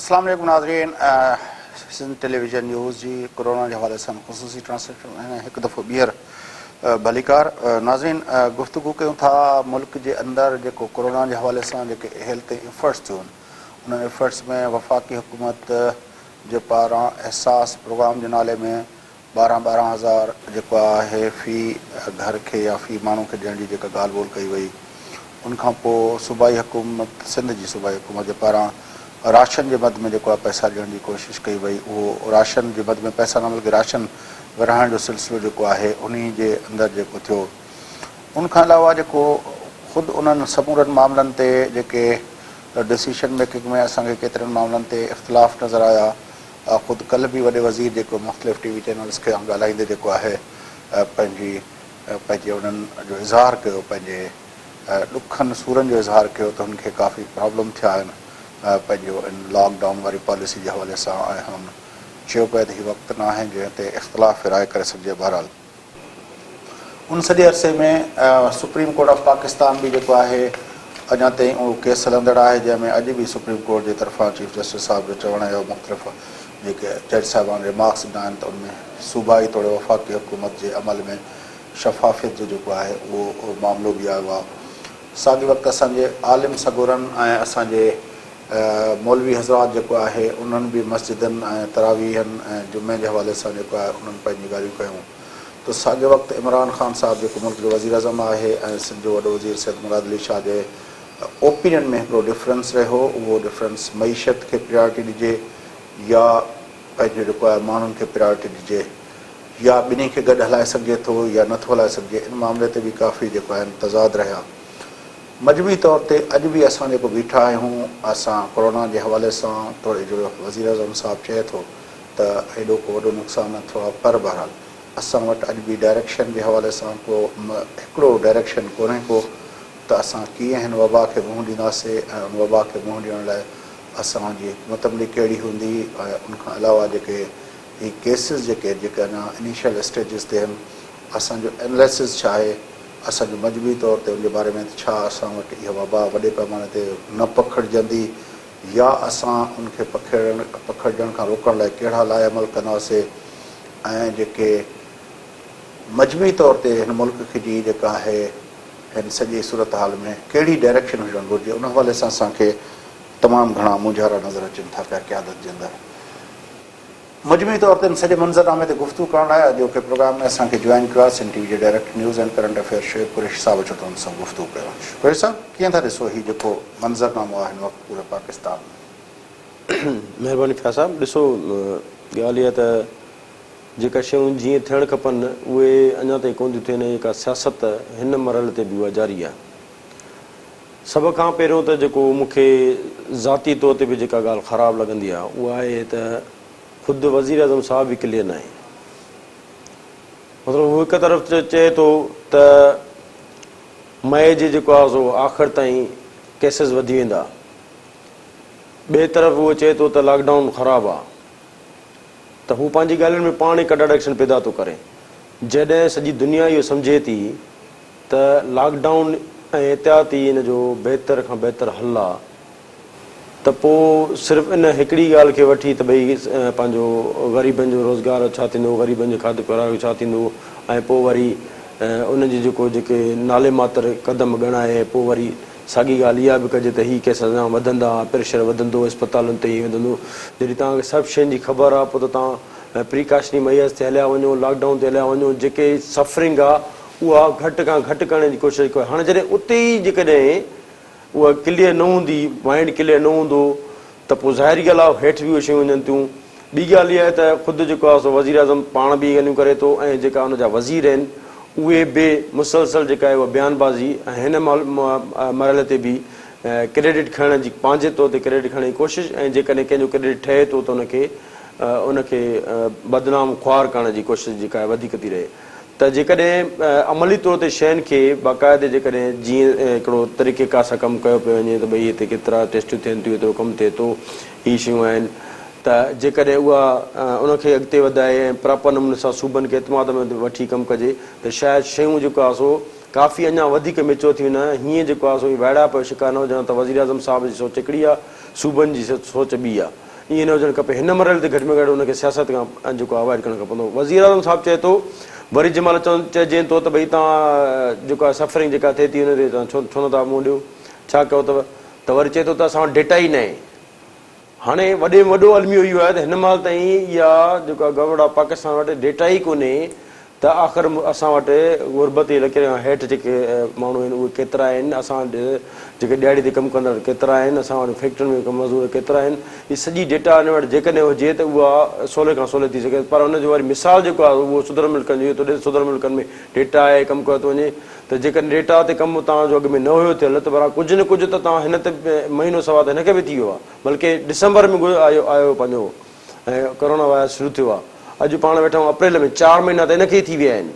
اسلام عليڪم ناظرين سنڌ ٽيليويزن نيوز جي ڪورونا جي حوالي سان خصوصي ٽرانسميشن ۾ هڪ دفعو ٻيهر ڀليڪار ناظرين گفتگو ڪيون ٿا ملڪ جي اندر جيڪو ڪورونا جي حوالي سان جيڪي هيلٿ ايفرٽس ٿيون انهن ايفرٽس ۾ وفاقي حڪومت جي پاران احساس پروگرام جي نالي ۾ 12 12 هزار جيڪو آهي في گهر کي يا في ماڻهو کي ڏيڻ جي جيڪا ڳالهه ٻولهه ڪئي وئي ان کان پوء صوبائي حڪومت سنڌ جي صوبائي حڪومت جي پاران راشن جي مد ۾ جيڪو آهي پئسا ڏيڻ جي ڪوشش ڪئي وئي اهو راشن جي مد ۾ پئسا نه بلڪه راشن ورهائڻ جو سلسلو جيڪو آهي انهي جي اندر جيڪو ٿيو ان کان علاوه جيڪو خود انهن سمورن معاملن تي جيڪي ڊسيشن ميڪنگ ۾ اسان کي ڪيترن معاملن تي اختلاف نظر آيا خود ڪلهه به وڏي وزير جيڪو مختلف ٽي وي چينلز کي ڳالهائيندي جيڪو آهي پنهنجي پنهنجي انهن جو اظهار ڪيو پنهنجي ڏکن سورن جو اظهار ڪيو ته هن کي ڪافي پرابلم ٿيا آهن پنهنجو ان لاڪ ڊائون واري پاليسي جي حوالي سان ۽ هن چيو پئي ته هي وقت ناهي جنهن تي اختلاف راء ڪري سگهجي بهرحال ان سڄي عرصي ۾ سپريم ڪورٽ آف پاڪستان به جيڪو آهي اڃا تائين اهو ڪيس هلندڙ آهي جنهن ۾ اڄ به سپريم ڪورٽ جي طرفان چيف جسٽس صاحب جو چوڻ اهو مختلف جيڪي جج صاحبان ريمارڪس ڏنا آهن ته ان ۾ صوبائي توڙي وفاقي حڪومت جي عمل ۾ شفافيت جو جيڪو آهي اهو معاملو به آيو آهي ساڳي وقت اسان جي عالم سڳورن ۽ اسان جي مولوي حضرات جيڪو آهي انهن به مسجدن ۽ تراويحن ۽ جمعي جي حوالي سان جيڪو آهي انهن پنهنجي ڳالهيون ڪيون ته ساڳئي وقت عمران خان صاحب جيڪو ملڪ جو وزيراعظم آهي ۽ سنڌ جو وڏو وزير سيد مراد علي شاهه جي اوپينين ۾ هڪڙو ڊفرنس رهيو اهو ڊفرنس معيشت کي پريارٽي ڏجي يا پنهنجو جيڪو آهي ماڻهن کي پريارٽي ڏجي يا ٻنهي کي گڏ هلائي سگهجي ٿو يا نٿو هلائي سگهجي ان معاملي تي به ڪافي جيڪو آهن تضاد رهيا مجموعي طور تي اڄ به اسان جيڪو بيٺا آهيون اسان ڪورونا جي حوالي سان توڙي جو وزيراعظم صاحب چئي ٿو ته ايڏو ڪو وڏو نقصان نه ٿيو آهي پر بهرحال اسان وٽ اڄ به ڊائريڪشن جي حوالي سان ڪو هڪڙو ڊائريڪشن ڪونهي ڪو ته اسان ڪيئن هن وبا کي منهن ڏينداسي ۽ ان وبا کي منهن ڏيڻ لاء اسان جي حڪمت عملي ڪهڙي هوندي ۽ ان کان علاوه جيڪي هي ڪيسز جيڪي جيڪي اڃا انيشل اسٽيجز تي آهن اسان جو اناليسز ڇا آهي اسان جو مجموعي طور تي ان جي باري ۾ ته ڇا اسان وٽ اها وبا وڏي پئماني تي نه پکڙجندي يا اسان ان کي پکيڙڻ پکڙجڻ کان روڪڻ لاء ڪهڙا لائحه عمل ڪنداسي ۽ جيڪي مجموعي طور تي هن ملڪ کي جي جيڪا آهي هن سڄي صورتحال ۾ ڪهڙي ڊائريڪشن هجڻ گهرجي ان حوالي سان اسان کي تمام گهڻا مونجهارا نظر اچن ٿا پيا قيادت جي اندر. مجموعي طور تي ان سڄي منظرنامي تي گفتگو ڪرڻ لاء اڄوڪي پروگرام ۾ اسان کي جوائن ڪيو آهي سنڌ ٽي وي جي director news and current affair Shoaib Qureshi صاحب اچو ته ان سان گفتگو ڪيون. قريشي صاحب ڪيئن ٿا ڏسو هي جيڪو منظرنامو آهي هن وقت پوري پاڪستان ۾؟ مهرباني فياض صاحب ڏسو ڳالهه اها ته جيڪا شيون جيئن ٿيڻ کپن اهي اڃا تائين ڪونه ٿيون ٿين ۽ جيڪا سياست هن مرحلي تي به اها جاري آهي. سڀ کان پهريون ته جيڪو مون کي ذاتي طور تي به جيڪا ڳالهه خراب لڳندي آهي اها آهي ته خود وزيراعظم صاحب به ڪليئر ناهي. مطلب هو هڪ طرف چئي ٿو ته مئي جي جيڪو آهي سو آخر تائين ڪيسز وڌي ويندا، ٻئي طرف هو چئي ٿو ته لاڪ ڊائون خراب آهي ته هو پنهنجي ڳالهين ۾ پاڻ ئي ڪنٽراڊڪشن پيدا ٿو ڪري. جڏهن سڄي دنيا اهو سمجهي ٿي ته لاڪ ڊائون ۽ احتياط ئي ان جو بهتر کان بهتر حل آ ته پو صرف ان هڪڙي ڳالهه کي وٺي ته ڀئي پنهنجو غريبن جو روزگار ڇا ٿيندو غريبن جي کاڌ خوراڪ جو ڇا ٿيندو ۽ پو وري انهن جي جيڪو جيڪي نالي ماتر قدم ڳڻائي ۽ پو وري ساڳي ڳالهه اها به ڪجي ته هي ڪيس اڃا وڌندا پريشر وڌندو اسپتالن تي هي وڌندو جڏهن توهان کي سڀ شين جي خبر آ پو ته توهان پريڪاشنري ميئرز تي هليا وڃو لاڪ ڊائون تي هليا وڃو جيڪي سفرنگ آ اها گهٽ کان گهٽ ڪرڻ جي ڪوشش ڪيو. هاڻي جڏهن اتي ئي جيڪڏهن اها ڪليئر نه هوندي، مائنڊ ڪليئر نه هوندو ته پوء ظاهري ڳالهه آهي هيٺ به اهي شيون وڃن ٿيون. ٻي ڳالهه اها آهي ته خود جيڪو آهي سو وزيراعظم پاڻ به اهي ڳالهيون ڪري ٿو ۽ جيڪا ان جا وزير آهن اهي به مسلسل جيڪا آهي اها بيان بازي ۽ هن مرحلي تي به ڪريڊٽ کڻڻ جي پنهنجي طور تي ڪريڊٽ کڻڻ جي ڪوشش ۽ جيڪڏهن ڪنهن جو ڪريڊٽ ٺهي ٿو ته ان کي ان کي بدنام خوار ڪرڻ جي ڪوشش جيڪا آهي وڌيڪ ٿي رهي. ته جيڪڏهن عملي طور تي شين کي باقاعدي جيڪڏهن جيئن هڪڙو طريقي ڪار سان ڪم ڪيو پيو وڃي ته ڀئي هتي ڪيترا ٽيسٽون ٿين ٿيون ايترو ڪم ٿئي ٿو هي شيون آهن ته جيڪڏهن اها ان کي اڳتي وڌائي ۽ پراپر نموني سان صوبن کي اعتماد ۾ وٺي ڪم ڪجي ته شايد شيون جيڪو آهي سو ڪافي اڃا وڌيڪ ميچور ٿي وڃن هيئن جيڪو آهي سو وائڙائپ جو شڪار نه هجن ته وزيراعظم صاحب جي سوچ هڪڙي آهي صوبن جي سوچ ٻي آهي. ائين نه هجڻ کپي هن مرحلي تي گهٽ ۾ گهٽ ان کي سياست کان جيڪو اوائڊ ڪرڻ کپندو وزيراعظم صاحب چئي ٿو وري جنهن مهل چون چئجين ٿو ته ڀئي توهان جيڪو آهي سفرنگ جيڪا ٿئي ٿي ان تي توهان ڇو ڇو نٿا منهن ڏيو ڇا ڪيو اٿو ته وري چئي ٿو ته اسان وٽ ڊيٽا ئي ناهي هاڻي وڏي ۾ وڏو الميو اهو آهي ته هن مهل تائين اها جيڪا گورنمينٽ آف پاڪستان وٽ ڊيٽا ئي ڪونهي ته آخر اسان وٽ غربت جي لڪير کان هيٺ جيڪي ماڻهو آهن اهي ڪيترا آهن، اسان وٽ جيڪي ڏهاڙي تي ڪم ڪندڙ ڪيترا آهن، اسان وٽ فيڪٽرين ۾ مزور ڪيترا آهن، هي سڄي ڊيٽا ان وٽ جيڪڏهن هجي ته اها سولي کان سولي ٿي سگهي پر ان جو وري مثال جيڪو آهي اهو سڌريل ملڪن جو اهو ٿو ڏئي ته سڌريل ملڪن ۾ ڊيٽا آهي ڪم ڪيو ٿو وڃي ته جيڪڏهن ڊيٽا تي ڪم توهان جو اڳ ۾ نه هيو ٿيل ته برحال ڪجهه نه ڪجهه ته توهان هن ته مهينو سوا ته هن کي به ٿي ويو آهي بلڪه ڊسمبر ۾ آيو آيو پنهنجو ۽ ڪورونا وائرس شروع ٿيو آهي اڄ پاڻ ويٺا آهيون اپريل ۾ چار مهينا ته هن کي ئي ٿي ويا آهن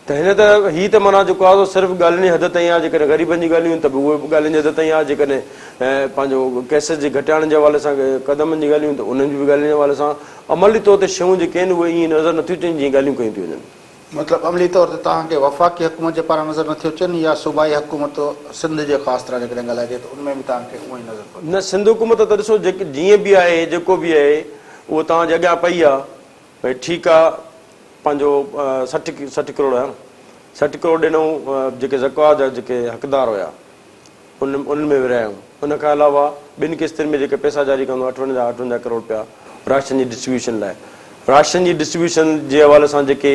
ته هن ته هي ته معنيٰ جيڪو آهي سو صرف ڳالهين جي حد تائين آهي جيڪڏهن غريبن جي ڳالهيون آهن ته به اهي به ڳالهين جي حد تائين آهي جيڪڏهن پنهنجو ڪيسز جي گهٽائڻ جي حوالي سان قدمن جي ڳالهيون ته انهن جون به ڳالهين جي حوالي سان عملي طور تي شيون جيڪي آهن اهي ائين نظر نٿيون اچن جيئن ڳالهيون ڪيون ٿيون وڃن. مطلب عملي طور تي توهان کي وفاقي حڪومت جي پاران نظر نٿيون اچن يا صوبائي حڪومت سنڌ جي خاص طرح جيڪڏهن ڳالهائجي ته ان ۾ به توهان کي اونئن ئي نظر ٿو اچي. نه سنڌ حڪومت ته ڏسو جيڪي جيئن به آهي جيڪو به آهي اهو توهان جي اڳيان پئي آهي ڀئي ٺيڪ آهي پنهنجو 60 60 ڪروڙ هيا نه 60 ڪروڙ ڏنئون جيڪي زڪوات جا جيڪي حقدار هيا ان انهن ۾ ورهايائون. ان کان علاوه ٻن قسطن ۾ جيڪي پئسا جاري ڪندو 58 58 ڪروڙ رپيا راشن جي ڊسٽريبيوشن لاء. راشن جي ڊسٽريبيوشن جي حوالي سان جيڪي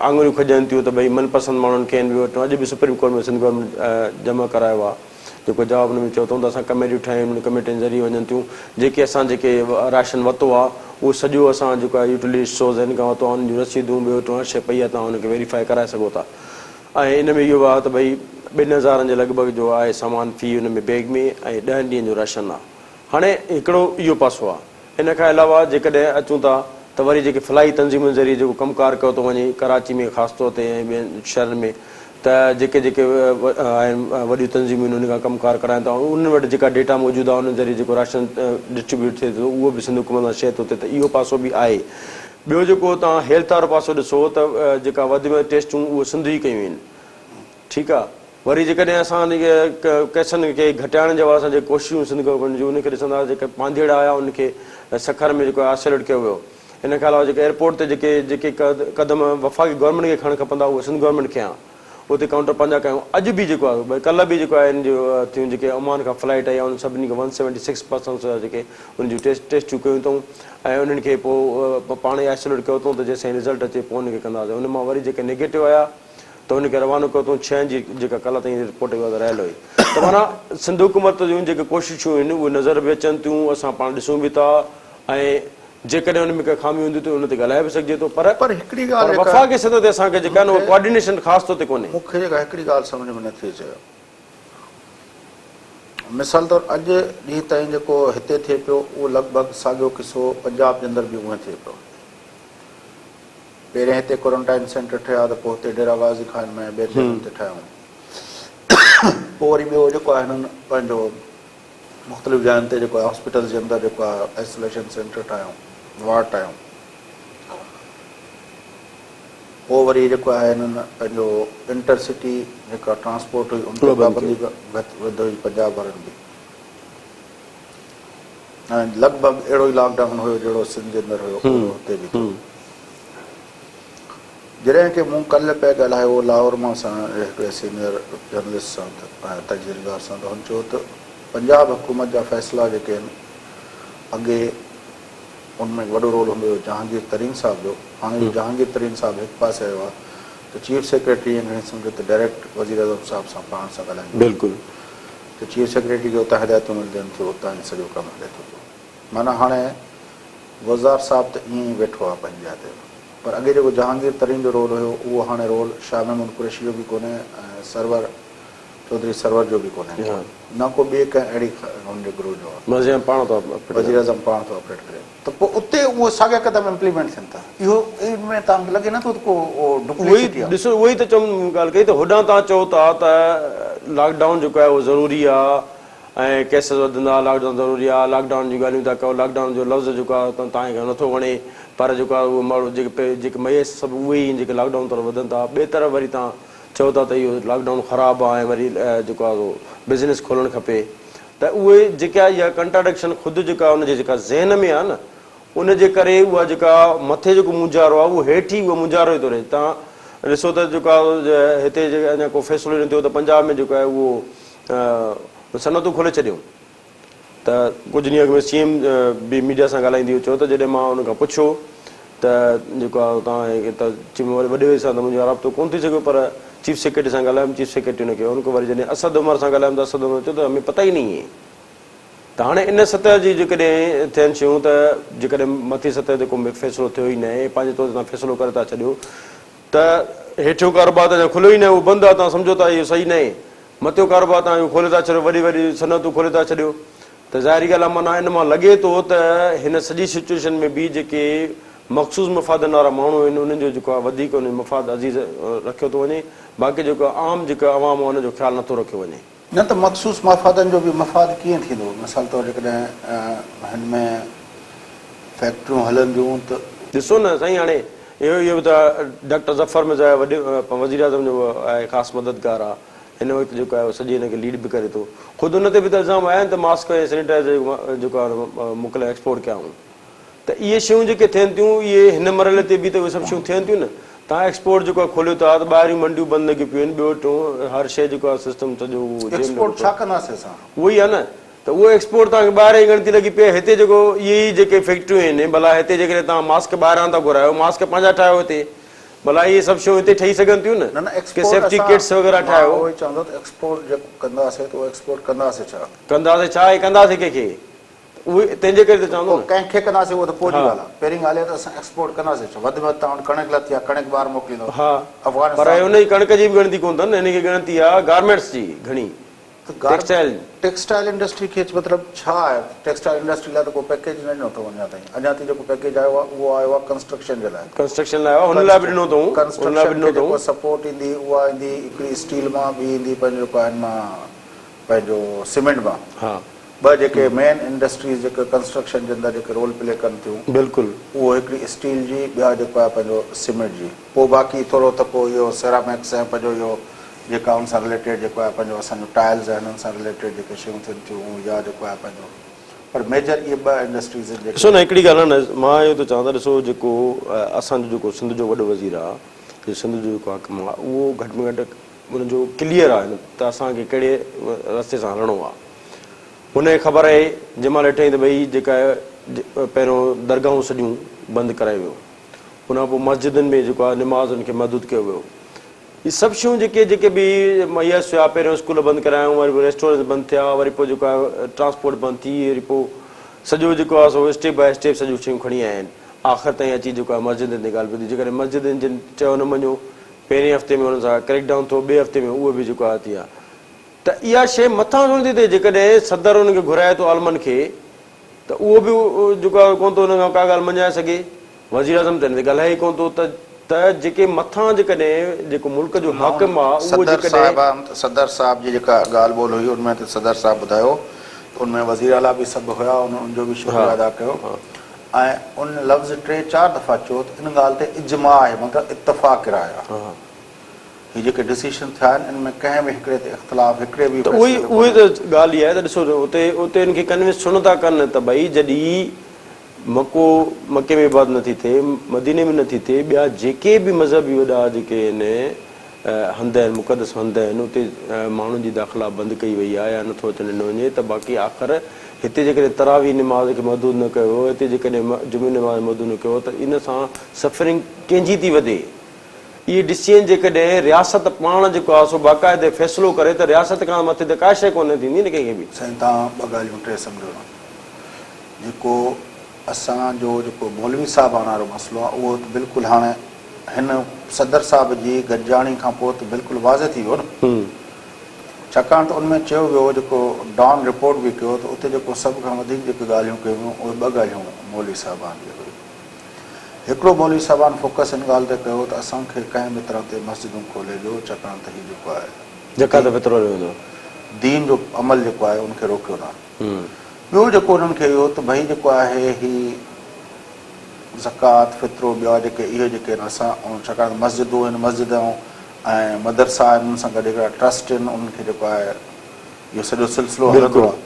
آڱريون کڄن ٿيون ته ڀئي من پسند ماڻهن کي آهن ٻيو وٽ اڄ به سپريم ڪورٽ ۾ سنڌ گورنمينٽ جمع ڪرايو آهي جيڪو جواب ان ۾ چيو اٿئون ته اسان ڪميٽيون ٺاهيون انهن ڪميٽين ذريعي وڃن ٿيون جيڪي اسان جيڪي راشن ورتو آهي اهو سڄو اسان جيڪو آهي يوٽيلٽي اسٽورز آهن کان ورتو آهي انهن جون رسيدون ٻيو وٽ هر شيء پئي آهي توهان ان کي ويريفائي ڪرائي سگهو ٿا. ۽ ان ۾ اهو به آهي ته ڀئي ٻن هزارن جي لڳ ڀڳ جو آهي سامان في ان ۾ بيگ ۾ ۽ ڏهن ڏينهن جو راشن آهي. هاڻي هڪڙو اهو پاسو آهي. ان کان علاوه جيڪڏهن اچون ٿا ته وري جيڪي فلاحي تنظيمن ذريعي جيڪو ڪم ڪار ڪيو ٿو وڃي ڪراچي ۾ خاص طور تي ۽ ٻين شهرن ۾ ته جيڪي جيڪي آهن وڏيون تنظيمون انهن کان ڪم ڪار ڪرائين ٿا انهن وٽ جيڪا ڊيٽا موجود آهي انهن ذريعي جيڪو راشن ڊسٽريبيوٽ ٿئي ٿو اهو به سنڌ حڪومت سان شيئر ٿو ٿئي ته اهو پاسو به آهي. ٻيو جيڪو توهان هيلٿ وارو پاسو ڏسو ته جيڪا وڌ ۾ وڌ ٽيسٽون اهو سنڌ ئي ڪيون آهن ٺيڪ آ وري جيڪڏهن اسان ڪيسن کي گهٽائڻ جي حوالي سان جيڪي ڪوششون سنڌ گورنمينٽ جون ان کي ڏسندا جيڪي پانڌيئڙا آيا ان کي سکر ۾ جيڪو آئسوليٽ ڪيو ويو ان کان علاوه جيڪي ايئرپورٽ تي جيڪي جيڪي قدم وفاقي گورنمينٽ کي کڻڻ کپندا اهي سنڌ گورنمينٽ کنيا اتي ڪائونٽر پنهنجا ڪيائون اڄ به جيڪو آهي ڀئي ڪلهه به جيڪو آهي ان جو ٿيون جيڪي عمان کان فلائيٽ آئي آهي انهن سڀني کي ون سيونٽي سڪس پرسنس هيا جيڪي انهن جون ٽيسٽ ٽيسٽون ڪيون اٿئون ۽ انهن کي پوء پاڻ ئي آئسوليٽ ڪيو اٿئون ته جيسين رزلٽ اچي پوء انهن کي ڪنداسين ان مان وري جيڪي نيگيٽو آيا ته انهن کي روانو ڪيو اٿئون ڇهن جي جيڪا ڪلهه تائين رپورٽ اها رهيل هئي ته معنيٰ سنڌ حڪومت جون جيڪي ڪوششون آهن اهي نظر به اچن ٿيون اسان پاڻ ڏسون به ٿا ۽ جيڪڏهن ان ۾ ڪا خامي هوندي ته ان تي ڳالهائي به سگهجي ٿو پر پر هڪڙي ڳالهه پر جيڪا وفاقي سطح تي اسان کي جيڪا آهي نه مون اها کي ڪوآرڊينيشن خاص طور تي ڪونهي. مون کي جيڪا هڪڙي ڳالهه سمجهه ۾ نٿي اچي مثال طور اڄ ڏينهن تائين جيڪو هتي ٿئي پيو اهو لڳ ڀڳ ساڳيو قصو پنجاب جي اندر به اونهي ٿئي پيو. پهرين هتي ڪورنٽائن سينٽر ٺهيا ته پوء هتي ڊيرا غازي خان ۾ ٻين جڳهن تي ٺاهيائون. پوء وري ٻيو جيڪو آهي هنن پنهنجو مختلف جاين تي جيڪو آهي هاسپيٽلز جي اندر جيڪو آهي آئسوليشن سينٽر ٺاهيائون وارڊ ٺاهيائون پوء وري جيڪو آهي هنن پنهنجو انٽر سٽي جيڪا ٽرانسپورٽ هئي ان تي پابندي وڌ هئي پنجاب وارن به ۽ لڳ ڀڳ اهڙو ئي لاڪ ڊائون هيو جهڙو سنڌ جي اندر هيو اهڙو هتي به ٿيو. جڏهن ڪي مون ڪلهه پئي ڳالهايو لاهور مان سان هڪڙي سينئر جرنلسٽ سان تجزيي نگار سان ته هن چيو ته پنجاب حڪومت جا فيصلا جيڪي آهن اڳي ان ۾ وڏو رول هوندو هيو جهانگير ترين صاحب جو هاڻي جو جهانگير ترين صاحب هڪ پاسي آيو آهي ته چيف سيڪريٽري ائين کڻي سمجهو ته ڊائريڪٽ وزيراعظم صاحب سان پاڻ سان ڳالهائيندو آهي ته چيف سيڪريٽري کي اتان هدايتون ملنديون ٿيون اتان ئي سڄو ڪم هلي ٿو پيو معنيٰ هاڻي گلزار صاحب ته ائين ئي ويٺو آهي پنهنجي جاء تي پر اڳي جيڪو جهانگير ترين جو رول هيو اهو هاڻي رول شاهه محمود قريشي جو به ڪونهي ۽ سرور چوڌري سرور جو به ڪونهي نه ڪو ٻئي ڪنهن اهڙي هن جي گروهه جو آهي. وزيراعظم پاڻ ٿو آپريٽ ڪري. وزيراعظم پاڻ ٿو آپريٽ ڪري ته پوء اتي اهي ساڳيا قدم امپليمينٽ ٿين ٿا اهو ان ۾ توهان کي لڳي نٿو ته ڪو ڊپليسٽي آهي. ڏسو اهو ئي ته چئون ڳالهه ڪئي ته هوڏانهن توهان چئو ٿا ته لاڪ ڊائون جيڪو آهي اهو ضروري آهي ۽ ڪيسز وڌندا، لاڪ ڊائون ضروري آ، لاڪ ڊائون جون ڳالهيون ٿا ڪيو، لاڪ ڊائون جو لفظ جيڪو آ توهان کي نٿو وڻي پر جيڪو آ اهو ماڻهو جيڪي جيڪي مئيس سڀ اهي ئي آهن جيڪي لاڪ ڊائون طرف وڌن ٿا، ٻئي طرف وري توهان چئو ٿا ته اهو لاڪ ڊائون خراب آ ۽ وري جيڪو آ سو بزنس کولڻ کپي ته اهي جيڪا اها ڪنٽراڊڪشن خود جيڪا ان جي جيڪا ذهن ۾ آهي نه ان جي ڪري اها جيڪا مٿي جيڪو مونجهارو آهي اهو هيٺ ئي اهو مونجهارو ئي ٿو رهي. توهان ڏسو ته جيڪا هتي اڃا ڪو فيصلو ئي نه ٿيو ته پنجاب ۾ جيڪو آهي اهو صنعتون کولي ڇڏيون ته ڪجهه ڏينهن اڳ ۾ سي ايم به ميڊيا سان ڳالهائيندي اهو چيو ته جڏهن مان ان کان پڇيو ته جيڪو آهي توهان ته چيف وڏي وزير سان ته منهنجو رابطو ڪونه ٿي سگهيو پر چيف سيڪريٽري سان ڳالهايم چيف سيڪريٽري ان کي ان کان وري جڏهن اسد عمر سان ڳالهايم ته اسد عمر چيو ته همين پتا ئي نهين هي ته هاڻي ان سطح جي جيڪڏهن ٿين شيون ته جيڪڏهن مٿين سطح تي ڪو فيصلو ٿيو ئي ناهي پنهنجي طور تي توهان فيصلو ڪري ٿا ڇڏيو ته هيٺيون ڪاروبار ته اڃا کليو ئي ناهي اهو بند آهي توهان سمجهو ٿا اهو صحيح ناهي مٿيون ڪاروبار توهان اهو کولي ٿا ڇڏيو وڏي وڏي صنعتون کولي ٿا ڇڏيو ته ظاهري ڳالهه آهي معنيٰ ان مان لڳي ٿو ته هن سڄي سچوئيشن ۾ به جيڪي مخصوص مفادن وارا ماڻهو آهن انهن جو جيڪو آهي وڌيڪ انهن جو مفاد عزيز رکيو ٿو وڃي باقي جيڪو عام جيڪو عوام آهي ان جو خيال نٿو رکيو وڃي. نه ته مخصوص مفادن جو به مفاد ڪيئن ٿيندو؟ مثال طور جيڪڏهن هن ۾ فيڪٽريون هلنديون ته. ڏسو نه سائين هاڻي اهو اهو به ته ڊاڪٽر ظفر مرزا وڏي وزيراعظم جو آهي خاص مددگار آهي هن وقت جيڪو آهي سڄي هن کي ليڊ به ڪري ٿو خود ان تي به ته الزام آيا آهن ته ماسڪ ۽ سينيٽائزر جيڪو آهي موڪليا ايڪسپورٽ ڪيا آهن ته اهي شيون جيڪي ٿين ٿيون اهي هن مرحلي تي به ته اهي سڀ شيون ٿين ٿيون نه توهان ايڪسپورٽ جيڪو آهي کوليو ٿا ته ٻاهريون منڊيون بند لڳيون پيون آهن ٻيو ٽيون هر شيء جيڪو آهي سسٽم سڄو اهو جيم ايڪسپورٽ ڇا ڪنداسين اسان؟ اهو ئي آهي نه ته اهو ايڪسپورٽ توهان کي ٻاهران ئي ڳڻتي لڳي پئي آهي هتي جيڪو اهي ئي جيڪي فيڪٽريون آهن ڀلا هتي جيڪڏهن توهان ماسڪ ٻاهران ٿا گهرايو ماسڪ پنهنجا ٺاهيو هتي ڀلا اهي سڀ شيون هتي ٺهي سگهن ٿيون نه نه نه ڪي ايڪسپورٽ سيفٽي اسان ڪٽس وغيره مان ٺاهيو. اهو ئي چوندو ته ايڪسپورٽ جيڪو ڪنداسين ته اهو ايڪسپورٽ ڪنداسين ڇا؟ ڪنداسين ڇا ۽ ڪنداسين ڪنهن کي؟ اهي تنهن جي ڪري ته چوان ٿو پوء نه. ڪنهن کي ڪنداسين اهو ته پوء جي ها. ڳالهه آهي. پهرين ڳالهه اها ته اسان ايڪسپورٽ ڪنداسين ڇا؟ وڌ ۾ وڌ توهان وٽ ڪڻڪ لٿي آهي ڪڻڪ ٻاهر موڪليندو ها پر افغانستان ان جي ڪڻڪ جي به ڳڻتي ڪونه اٿن هن کي ڳڻتي آهي گارمينٽس جي گهڻي ته گار ٽيڪسٽائل. ٽيڪسٽائل انڊسٽري کي مطلب ڇا آهي؟ ٽيڪسٽائل انڊسٽري لاء ته ڪو پيڪيج نه ڏنو اٿئون اڃا تائين. اڃا تائين جيڪو پيڪيج آيو آهي اهو آيو آهي ڪنسٽرڪشن جي لاء. ڪنسٽرڪشن لاء آيو آهي هن لاء به ڏنو اٿئون ان لاء به ڪنسٽرڪشن ڏنو کي جيڪو اٿئون. سپورٽ ايندي اها ايندي هڪڙي اسٽيل مان ٻي ايندي پنهنجو جيڪو آهي هن مان پنهنجو سيمينٽ مان. ها. ٻه جيڪي مين انڊسٽريز جيڪي ڪنسٽرڪشن جي اندر جيڪي رول پلي ڪن ٿيون. بلڪل. اهو هڪڙي اسٽيل جي ٻيا جيڪو آهي پنهنجو سيمينٽ جي. پوء باقي ٿورو ته پوء اهو سيرامڪس ۽ پنهنجو اهو جيڪا ان سان رليٽيڊ جيڪو آهي پنهنجو اسان جو ٽائلز آهن ان سان رليٽيڊ جيڪي شيون ٿين ٿيون يا جيڪو آهي پنهنجو پر ميجر اهي ٻه انڊسٽريز آهن ڏسو جيڪي. نه هڪڙي ڳالهه آهي نه مان اهو ٿو چوان ته ڏسو جيڪو اسان جو جيڪو سنڌ جو وڏو وزير آهي جو سنڌ جو جيڪو حاڪم آهي اهو گهٽ ۾ گهٽ ان جو ڪليئر آهي ته اسان کي ڪهڙي رستي سان هلڻو آهي هن کي خبر آهي جنهن مهل ڏٺائين ته ڀئي جيڪا پهريون درگاهون سڄيون بند ڪرايو ويو ان کان پوء مسجدن ۾ جيڪو آهي نمازن کي محدود ڪيو ويو هي سڀ شيون جيڪي جيڪي به مهيا ٿيا پهريون اسڪول بند ڪرايائون وري پوء ريسٽورنٽس بند ٿيا وري پوء جيڪو آهي ٽرانسپورٽ بند ٿي وري پوء سڄو جيڪو آهي سو اسٽيپ باء اسٽيپ سڄيون شيون کڻي آيا آهن آخر تائين اچي جيڪو آهي مسجدن تي ڳالهه ٻڌي جيڪڏهن مسجدن جن چيو نه مڃيو پهرين هفتي ۾ انهن سان ڪريڪ ڊائون ٿيو ٻئي هفتي ۾ اهي به جيڪو آهي ٿي ويا ته اها شيء مٿان ڇو نٿي ٿئي جيڪڏهن صدر انهن کي گهرائي ٿو عالمن کي ته اهو به جيڪو آهي ڪونه ٿو انهن کان ڪا ڳالهه مڃائي سگهي. وزيراعظم ته ان تي ڳالهائي ئي ڪونه ٿو ته ته جيڪي مٿان جيڪڏهن جيڪو ملڪ جو حاڪم آهي اهو صدر جيڪڏهن. صاحب صدر صاحب جي جيڪا ڳالهه ٻولهه هئي ان ۾ ته صدر صاحب ٻڌايو ته ان ۾ وزير اعليٰ به سڀ هيا ان ان جو به شڪريو ادا ڪيو ۽ ان لفظ ٽي چار دفعا چيو ته ان ڳالهه تي اجماع آهي مطلب اتفاق راء آهي. هي جيڪي ڊسيشن ٿيا آهن ان ۾ ڪنهن به هڪڙي تي اختلاف هڪڙي به ته اهو ئي فيصلي تي اهو ئي ڪونهي. ته ڳالهه اها آهي ته ڏسو اتي اتي ان کي ڪنوينس ڇو نٿا ڪن ته ڀئي جڏهن مڪو مڪي ۾ عبادت نٿي ٿئي مديني ۾ نٿي ٿئي ٻيا جيڪي به مذهبي وڏا جيڪي آهن هنڌ آهن مقدس هنڌ آهن اتي ماڻهن جي داخلا بند ڪئي وئي آهي يا نٿو اچڻ ڏنو وڃي ته باقي آخر هتي جيڪڏهن تراويح نماز کي محدود نه ڪيو ويو هتي جيڪڏهن جمعي نماز محدود نه ڪيو ويو ته ان سان سفرنگ ڪنهن جي ٿي وڌي اهي ڊسيزن جيڪڏهن رياست پاڻ جيڪو آهي سو باقاعدي فيصلو ڪري ته رياست کان مٿي ته ڪا شيء ڪونه ٿيندي نه ڪنهن کي به. سائين توهان ٻه ڳالهيون ٽي سمجهو نه جيڪو اسان جو جيڪو مولوي صاحبان وارو مسئلو آهي اهو ته بلڪل هاڻي هن صدر صاحب جي گڏجاڻي کان پوء ته بلڪل واضح ٿي ويو نه ڇاڪاڻ ته ان ۾ چيو ويو جيڪو ڊان رپورٽ به ڪيو ته اتي جيڪو سڀ کان وڌيڪ جيڪي ڳالهيون ڪيون ويون اهي ٻه ڳالهيون مولوي صاحبان جي هئي. هڪڙو مولوي صاحبان فوڪس ان ڳالهه تي ڪيو ته اسان کي ڪنهن به طرح تي مسجدون کولي ڏيو ڇاڪاڻ ته هي جيڪو آهي زڪوات فطر وارو ويندو. دين جو عمل جيڪو آهي ان کي روڪيو نه. ٻيو جيڪو انهن کي اهو ته ڀئي جيڪو آهي هي زڪوات فطرو ٻيا جيڪي اهي جيڪي آهن اسان ڇاڪاڻ ته مسجدون آهن مسجدون ۽ مدرسا آهن انهن سان گڏ هڪڙا ٽرسٽ آهن انهن کي جيڪو آهي اهو سڄو سلسلو هلندو آهي.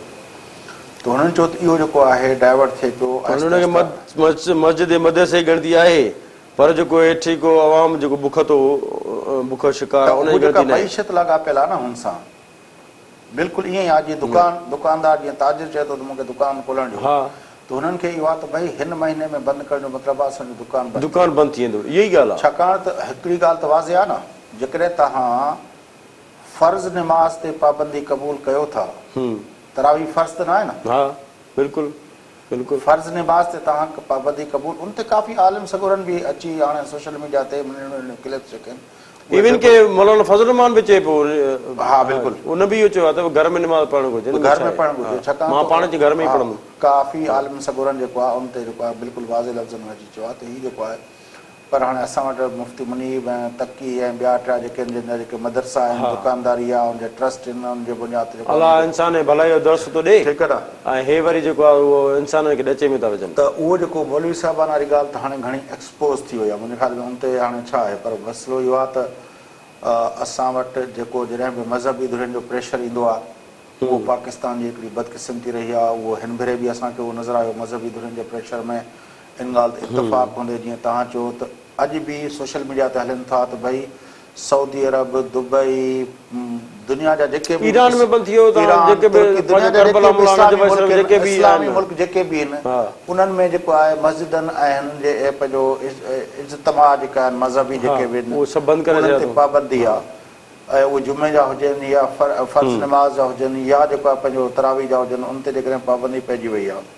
ته هنن چيو ته اهو جيڪو آهي ڊائيورٽ ٿئي پيو هن آهستي کي آهستي. مسجد ۽ مدرسي جي ڳڻتي آهي پر جيڪو هيٺ جيڪو عوام جيڪو بک ٿو بک جو شڪار ته آهي ان اهو جي جيڪا ڳڻتي ناهي. معيشت لاڳاپيل آهي نه هن سان بلڪل ائين ئي آهي جيئن دڪان دڪاندار جيئن تاجر چئي ٿو ته مون کي دڪان کولڻ ڏيو ته هنن کي اهو آهي ته ڀئي هن مهيني ۾ بند ڪرڻ جو مطلب آهي اسان جو دڪان بند ٿي دڪان بند ٿي ويندو اها ئي ڳالهه آهي. ڇاڪاڻ ته هڪڙي ڳالهه ته واضح آهي نه جيڪڏهن توهان فرض نماز تي پابندي قبول ڪيو ٿا تراويح فرض ته ناهي نه؟ ها بلڪل بلڪل. فرض نماز تي توهان پابندي قبول ان تي ڪافي عالم سڳورن به اچي هاڻي سوشل ميڊيا تي ننڍيون ننڍيون ڪلپس جيڪي آهن اهي ايون ڪي بلڪل مولانا فضل الرحمان به چئي پيو ها بلڪل ان به اهو چيو آهي ته گهر ۾ نماز پڙهڻ گهرجي ان ۾ گهر ڇا ۾ آهي پڙهڻ گهرجي ڇاڪاڻ مان ته پاڻ چي گهر ۾ ئي ها پڙهندم. ڪافي عالم سڳورن جيڪو آهي ان تي جيڪو آهي بلڪل واضح لفظن ۾ اچي چيو آهي ته هي جيڪو آهي پر هاڻي اسان وٽ مفتي منيب ۽ تقي ۽ ٻيا ٽيا جيڪي آهن جن جا جيڪي مدرسا آهن، دڪانداري آهي، ان جا ٽرسٽ آهن، ان جي بنياد تي جيڪو الله آهي انسان کي ڀلائي جو درس ٿو ڏئي ٺيڪ آهي نه. ۽ هي وري جيڪو آهي اهو انسانن کي ڏچي ۾ ٿا وجهن. ته اهو جيڪو مولوي صاحبان واري ڳالهه ته هاڻي گهڻي ايڪسپوز ٿي وئي آهي منهنجي خيال ۾ ان تي هاڻي ڇا آهي پر مسئلو اهو آهي ته اسان وٽ جيڪو جڏهن به مذهبي ڌرين جو پريشر ايندو آهي اهو پاڪستان جي هڪڙي بدقسمتي رهي آهي اهو هن ڀيري به اسان کي اهو نظر آيو مذهبي ڌرين جي پريشر ۾ ان ڳالهه تي اتفاق هوندي جيئن توهان چيو ته اڄ به سوشل ميڊيا تي هلن ٿا ته ڀئي سعودي عرب، دبئي، دنيا جا جيڪي به ايران ۾ بند ٿي ويو ته ايران، جيڪي به ترڪي دنيا پنهنجو جا جيڪي ڪربلا به مولانا اسلامي نجف ملڪ اشرف آهن جيڪي به اسلامي آهن ملڪ جيڪي به آهن انهن ۾ جيڪو آهي مسجدن ۽ هنن جي پنهنجو اجتماع جيڪا آهن مذهبي جيڪي به آهن اهو سڀ بند ڪري انهن ڇڏيا تي اٿئون. پابندي آهي ۽ اهي جمعي جا هجن يا فرض نماز جا هجن يا جيڪو آهي پنهنجو تراويح جا هجن ان تي جيڪڏهن پابندي پئجي وئي آهي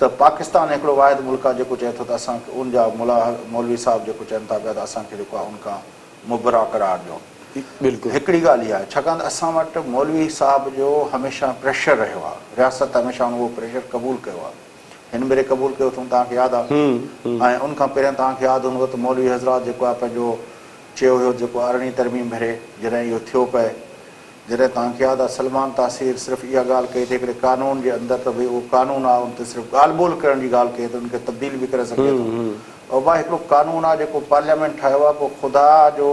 ته پاڪستان هڪڙو واحد ملڪ آهي جيڪو چئي ٿو ته اسان کي ان جا ملا مولوي صاحب جيڪو چون ٿا پيا ته اسان کي جيڪو آهي ان کان مبرا قرار ڏيو. بلڪل. هڪڙي ڳالهه اها آهي ڇاڪاڻ ته اسان وٽ مولوي صاحب جو هميشه پريشر رهيو آهي رياست هميشه ان اهو پريشر قبول ڪيو آهي هن ڀيري قبول ڪيو اٿئون توهان کي ياد آهي ۽ ان کان پهريان توهان کي ياد هوندو ته مولوي حضرات جيڪو آهي پنهنجو چيو هيو جيڪو ارڙهين ترميم ڀيري جڏهن اهو ٿيو پئي جڏهن توهان کي ياد آهي سلمان تاثير صرف اها ڳالهه ڪئي ته هڪڙي قانون جي اندر ته ڀئي اهو قانون آهي ان تي صرف ڳالهه ٻولهه ڪرڻ جي ڳالهه ڪئي ته ان کي تبديل به ڪري سگهجي ٿو ابا هڪڙو قانون آهي جيڪو پارليامينٽ ٺاهيو آهي ڪو خدا جو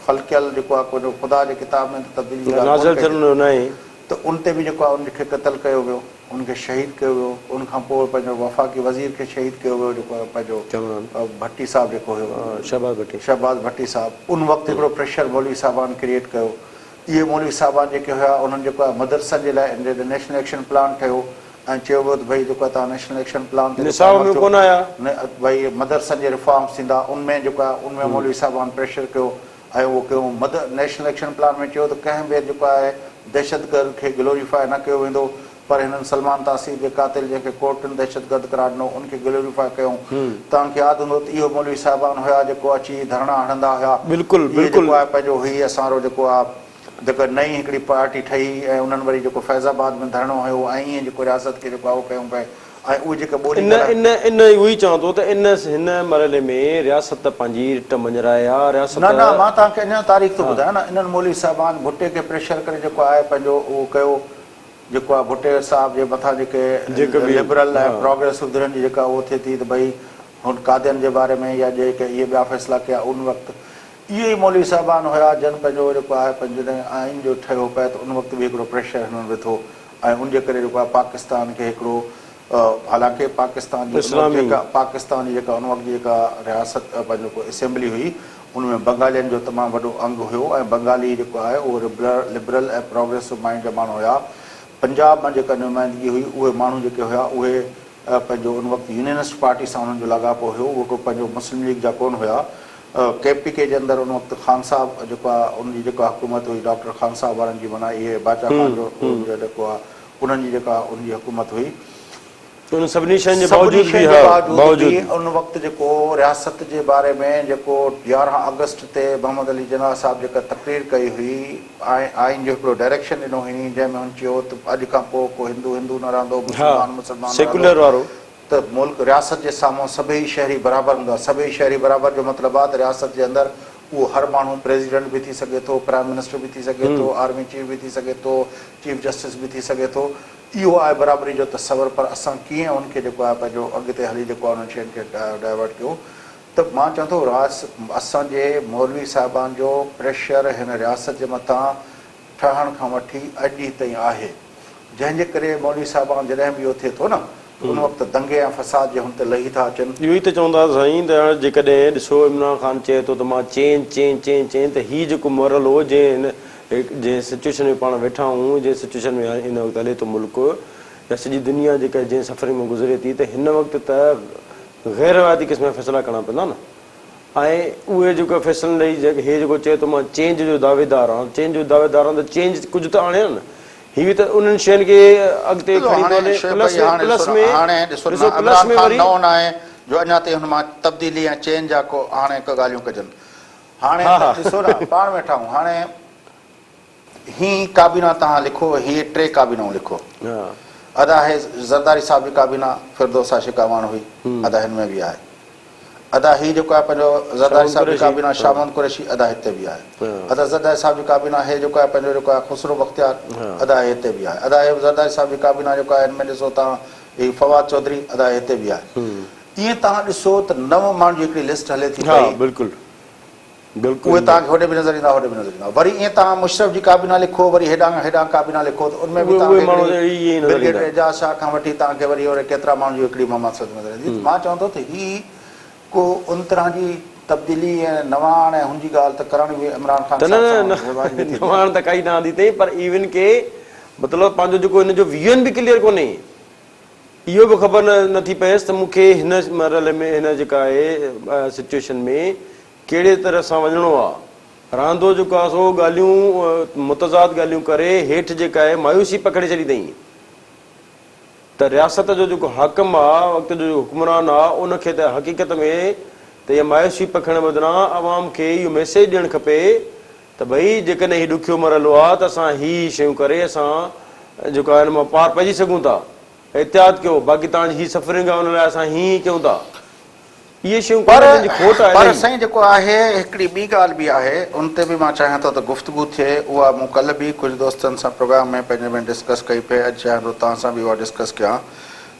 خلقيل جيڪو آهي ڪو خدا جي ڪتاب ۾ ته تبديلي جي ڳالهه نازل ڪونه ڪئي ٿيل ناهي. ته ان تي به جيڪو آهي ان کي قتل ڪيو ويو ان کي شهيد ڪيو ويو ان کان پوء پنهنجو وفاقي وزير کي شهيد ڪيو ويو جيڪو پنهنجو ڀٽي صاحب جيڪو هيو شهباز ڀٽي شهباز ڀٽي صاحب ان وقت هڪڙو پريشر مولوي صاحبان ڪريئيٽ ڪيو اهي مولوي صاحبان جيڪي هيا انهن جيڪو آهي مدرسن جي لاء نيشنل ايڪشن پلان ٺهيو ۽ چيو ويو ته ڀئي جيڪو آهي توهان نيشنل ايڪشن پلان تي جيڪو نصاب عمل ۾ ٿيو ڪونه آيا. ڀئي مدرسن جي ريفارمز ٿيندا ان ۾ جيڪو آهي ان ۾ مولوي صاحبان پريشر ڪيو ۽ اهو ڪيو مد نيشنل ايڪشن پلان ۾ چيو ته ڪنهن به جيڪو آهي دهشتگرد کي گلوريفاء نه ڪيو ويندو پر هنن سلمان تاثير جي قاتل جنهن کي ڪورٽن دهشتگرد قرار ڏنو ان کي گلوريفاء ڪيائون. توهان کي ياد هوندو ته اهو مولوي صاحبان هيا جيڪو اچي ڌرڻا هڻندا هيا. بلڪل اهي بلڪل. جيڪو آهي پنهنجو هي اسان وارو جيڪو آهي جيڪا نئين هڪڙي پارٽي ٺهي ۽ انهن وري جيڪو فيض آباد ۾ ڌرڻو هنيو ۽ ائين جيڪو رياست کي جيڪو آهي اهو ڪيون پئي ۽ اهي جيڪا ٻولي ان ڳالهائين. ان ان اهو ئي چوان ٿو ته ان هن مرحلي ۾ رياست پنهنجي رٽ مڃرائي آ رياست. نه نه مان توهان کي اڃا تاريخ ٿو ٻڌايان نه انهن مولوي صاحبان ڀٽي کي پريشر ڪري جيڪو آهي پنهنجو اهو ڪيو جيڪو آهي ڀٽي صاحب جي مٿان جيڪي جيڪي به لبرل ۽ پراگريسو ڌرين جي جيڪا اهو ٿئي ٿي ته ڀئي هن قادين جي باري ۾ يا جيڪي اهي ٻيا فيصلا ڪيا ان وقت اهي ئي مولوي صاحبان هيا جن پنهنجو جيڪو آهي پنهنجو جڏهن آئين جو ٺهيو پئي ته ان وقت به هڪڙو پريشر هنن وڌو ۽ ان جي ڪري جيڪو آهي پاڪستان کي هڪڙو حالانڪه پاڪستان جي ان وقت جيڪا پاڪستان جي جيڪا ان وقت جي جيڪا رياست پنهنجو ڪو اسيمبلي هئي ان ۾ بنگالين جو تمام وڏو انگ هيو ۽ بنگالي جيڪو آهي اهو لبرل ۽ پروگريسو مائنڊ جا ماڻهو هيا. پنجاب مان جيڪا نمائندگي هئي اهي ماڻهو جيڪي هيا اهي پنهنجو ان وقت يونينسٽ پارٽي سان انهن جو لاڳاپو هيو اهي ڪو پنهنجو مسلم ليگ جا ڪونه هيا. ڪي پي ڪي جي اندر ان وقت خان صاحب جيڪو آهي ان جي جيڪا حڪومت هئي ڊاڪٽر خان صاحب وارن جي معنيٰ اهي باچا خان جو جيڪو آهي انهن جي جيڪا ان جي حڪومت هئي. انهن سڀني شين جي سڀني باوجود شين به جي ها باوجود باوجود به ان وقت جيڪو رياست جي باري ۾ جيڪو 11 آگسٽ تي محمد علي جناح صاحب جيڪا تقرير ڪئي هئي ۽ آئين جو هڪڙو ڊائريڪشن ڏنو هئين جنهن ۾ هن چيو ته اڄ کان پوء ڪو هندو هندو نه رهندو ها مسلمان مسلمان نه رهندو سيڪولر وارو. ته ملڪ رياست جي سامهون سڀئي شهري برابر هوندا سڀئي شهري برابر جو مطلب آهي ته رياست جي اندر اهو هر ماڻهو پريزيڊنٽ به ٿي سگهي ٿو پرائم منسٽر به ٿي سگهي ٿو آرمي چيف به ٿي سگهي ٿو چيف جسٽس به ٿي سگهي ٿو اهو آهي برابري جو تصور پر اسان ڪيئن ان کي جيڪو آهي پنهنجو اڳتي هلي جيڪو آهي انهن شين کي ڊائيورٽ ڪيو ته مان چوان ٿو راس اسان جي مولوي صاحبان جو پريشر هن رياست جي مٿان ٺهڻ کان وٺي اڄ ڏينهن تائين آهي. جنهن جي ڪري مولوي صاحبان جڏهن به اهو ٿئي ٿو نه ته ان وقت دنگي ۽ فساد جي هن تي لهي ٿا اچن. اهو ئي ته چوندا سائين ته هاڻي جيڪڏهن ڏسو عمران خان چئي ٿو ته مان چينج چينج چينج چينج ته هي جيڪو مرحلو جنهن هن جنهن سچوئيشن ۾ پاڻ ويٺا آهيون جنهن سچوئيشن ۾ هن وقت هلي ٿو ملڪ يا سڄي دنيا جيڪا جنهن سفرنگ مان گذري ٿي ته هن وقت ته غير روايتي قسم جا فيصلا ڪرڻا پوندا نه ۽ اهي جيڪو فيصلن ڏئي هي جيڪو چئي ٿو مان چينج جو دعويدار آهيان چينج جو دعويدار آهيان ته چينج ڪجهه ته آڻي نه هي به ته انهن شين کي اڳتي ڏسو کڻي ٿو هاڻي هلي شعيب پلس ڀائي ۾ هاڻي پلس ڏسو ۾ نه هاڻي ڏسو ڏسو نه پلس عمران ۾ خان وري نئون ناهي جو اڃا تائين هن مان تبديلي ۽ چينج جا ڪو هاڻي ڪا ڳالهيون ڪجن هاڻي ها ته ها ڏسو نه پاڻ ويٺا آهيون هاڻي هي ڪابينا توهان لکو هي ٽي ڪابينائون لکو ها ادا هي زرداري صاحب جي ڪابينا فردوس عاشق اعواڻ هئي ادا هن ۾ به آهي ادا هي جيڪو آهي پنهنجو زرداري شاهمند صاحب جي قريشي ڪابينا ها شاهه محمد قريشي ادا هتي به آهي ها ادا زرداري صاحب جي ڪابينا هي جيڪو آهي پنهنجو جيڪو آهي خسرو بختيار ها ادا هي هتي به آهي ادا هي زرداري صاحب جي ڪابينا جيڪو آهي هن ۾ ڏسو توهان هي فواد چوڌري ادا هي هتي به آهي ائين توهان ڏسو ته نو ماڻهن جي هڪڙي لسٽ هلي ٿي ها پئي بلڪل بلڪل اهي توهان کي هوڏي به نظر ايندا هوڏي به نظر ايندا وري ائين توهان مشرف جي ڪابينا لکو وري هيڏانهن هيڏانهن ڪابينا لکو ته ان ۾ به اهي توهان اهي کي ماڻهو هڪڙي اهي ئي نظر برگيڊيئر ايندا. اعجاز شاهه کان وٺي توهان کي وري وري ڪيترا ماڻهن جي هڪڙي محمد سعيد نظر ايندي ته مان چوان ٿو ته هي ڪو ان طرح جي تبديلي ۽ نواڻ ۽ هن جي ڳالهه ته ڪرڻ به عمران خان ته نه صاحب نه سان بيواجبي ٿيندي آهي. نواڻ ته ڪائي نه آندي اٿئي پر ايون ڪي مطلب پنهنجو جيڪو هن جو ويزن به ڪليئر ڪونهي اهو به خبر نه نٿي پئيس ته مون کي هن مرحلي ۾ هن جيڪا آهي سچوئيشن ۾ ڪهڙي طرح سان وڃڻو آ. رهندو جيڪو آ سو ڳالهيون متضاد ڳالهيون ڪري هيٺ جيڪا آهي مايوسي پکيڙي ڇڏي اٿئين ته رياست جو جيڪو حاڪم آ وقت جو جيڪو حڪمران آ ان کي ته حقيقت ۾ ته اها مايوسي پکيڙڻ بدران عوام کي اهو ميسيج ڏيڻ کپي ته ڀئي جيڪڏهن هي ڏکيو مرحلو آ ته اسان هي هي شيون ڪري اسان جيڪو آهي ان مان پار پئجي سگهون ٿا احتياط ڪيو باقي توهان جي هي سفرنگ آ ان لاء اسان هي هي ڪيون ٿا اهي شيون پر ڪونهن جن جي کوٽ آهي پر الاهي. سائين جيڪو آهي هڪڙي ٻي ڳالهه به آهي ان تي به مان چاهيان ٿو ته گفتگو ٿئي اها مون ڪلهه به ڪجهه دوستن سان پروگرام ۾ پنهنجي ۾ ڊسڪس ڪئي پئي اڄ چاهيان ٿو توهان سان به اها ڊسڪس ڪيان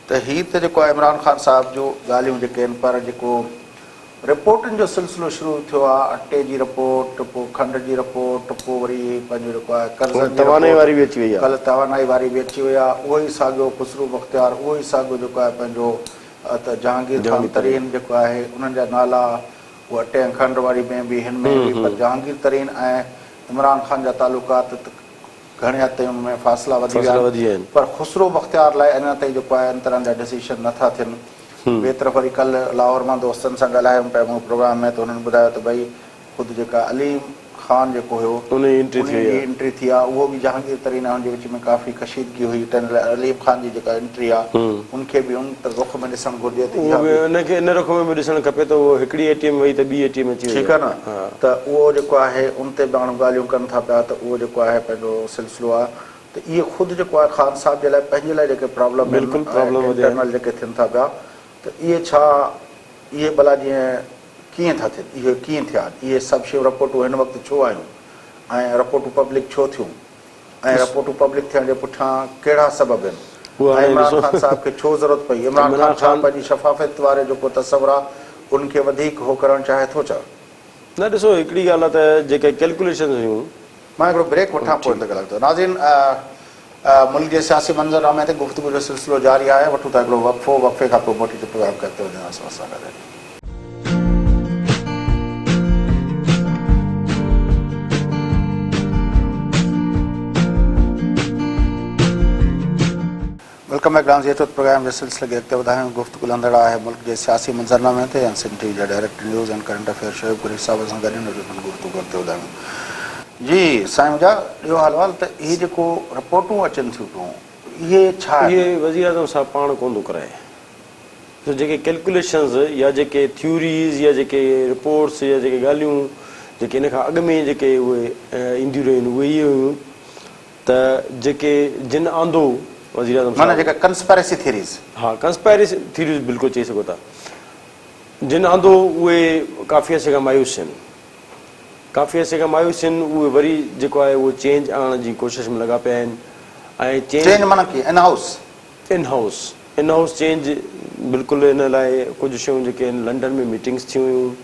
ته هي ته جيڪو آهي عمران خان صاحب جون ڳالهيون جيڪي آهن پر جيڪو رپورٽن جو سلسلو شروع ٿيو آهي اٽي جي رپورٽ پوء کنڊ جي رپورٽ پوء وري پنهنجو جيڪو آهي قرضن جي توانائي رپورٽ واري به اچي وئي آهي. ڪلهه توانائي واري به اچي وئي آهي اهو ئي ساڳيو خسرو بختيار اهو ئي ساڳيو جيڪو آهي پنهنجو ته جهانگير خان ترين جيڪو آهي انهن جا نالا اهو اٽي ۽ کنڊ واري ۾ به هن ۾ به پر جهانگير ترين ۽ عمران خان جا تعلقات ته گهڻي حد تائين ان ۾ فاصلا وڌي ويا آهن پر خسرو بختيار لاء اڃا تائين جيڪو آهي ان طرح جا ڊسيشن نه ٿا ٿين ٻئي طرف وري ڪلهه لاهور مان دوستن سان ڳالهايم پيا مون پروگرام ۾ ته انهن ٻڌايو ته ڀئي خود جيڪا عليم خان جيڪو هيو انهي جي انٽري ٿي آ اهو به جهانگير ترين ۽ ان جي وچ ۾ ڪافي ڪشيدگي هئي تنهن لاء عليم خان جي جيڪا انٽري آ ان کي به ان رخ ۾ ڏسڻ گهرجي ته اهو اها به به ان کي ان رخ ۾ به ڏسڻ کپي ته اهو هڪڙي اي ٽي ايم وئي ته ٻي اي ٽي ايم اچي وئي ٺيڪ آ نه ته اهو جيڪو آهي ان تي به ماڻهو ڳالهيون ڪن ٿا پيا ته اهو جيڪو آهي پنهنجو سلسلو آ ته اهي خود جيڪو آهي خان صاحب جي لاء پنهنجي لاء جيڪي پرابلم آهن انٽرنل جيڪي ٿين ٿا پيا ته اهي ڇا اهي ڀلا جيئن ڪيئن ٿا ٿين، اهي ڪيئن ٿيا، اهي سڀ شيون رپورٽون هن وقت ڇو آيون ۽ رپورٽون پبلڪ ڇو ٿيون ۽ رپورٽون پبلڪ ٿيڻ جي پٺيان ڪهڙا سبب آهن ۽ عمران خان صاحب کي ڇو ضرورت پئي، عمران خان ڇا پنهنجي شفافيت واري جيڪو تصور آهي ان کي وڌيڪ هو ڪرڻ چاهي ٿو ڇا؟ نه ڏسو هڪڙي ڳالهه آهي ته جيڪي ڪيلڪوليشنز هيون. مان هڪڙو بريڪ وٺان پوء ان تي ڳالهايون ٿا. ناظرين ملڪ جي سياسي منظرنامي تي گفتگو جو سلسلو جاري آهي، وٺون ٿا هڪڙو وقفو، وقفي کان پوء موٽي اچي پروگرام کي اڳتي وڌائينداسون اسان گڏ رهجو. Welcome back ناظرين اچو ته پروگرام جي سلسلي کي اڳتي وڌايون، گفتگو هلندڙ آهي ملڪ جي سياسي منظرنامي تي ۽ سنڌ ٽي وي جا director news and current affair Shoaib Qureshi صاحب اسان گڏ آهن اچو ته گفتگو اڳتي وڌايون. جي سائين منهنجا ڏيو حال احوال ته اهي جيڪو رپورٽون اچن ٿيون پيون اهي ڇا آهن؟ اهي وزيراعظم صاحب پاڻ ڪونه ٿو ڪرائي ڇو جيڪي ڪيلڪوليشنز يا جيڪي ٿيوريز يا جيڪي رپورٽس يا جيڪي ڳالهيون جيڪي ان کان اڳ ۾ جيڪي اهي اينديون رهيون آهن اهي اهي هيون ته جيڪي جن آندو وزيراعظم معنيٰ صاحب جيڪا ڪنسپائرسي ٿيريز. ها ڪنسپائرسي ٿيريز بلڪل چئي سگهو ٿا جن آندو اهي ڪافي عرصي کان مايوس آهن ڪافي عرصي کان مايوس آهن اهي وري جيڪو آهي اهو چينج آڻڻ جي ڪوشش ۾ لڳا پيا آهن ۽ چينج چينج معنيٰ ڪيئن in house? In house in house change بلڪل ان لاء ڪجهه شيون جيڪي آهن لنڊن ۾ ميٽنگس ٿيون هيون.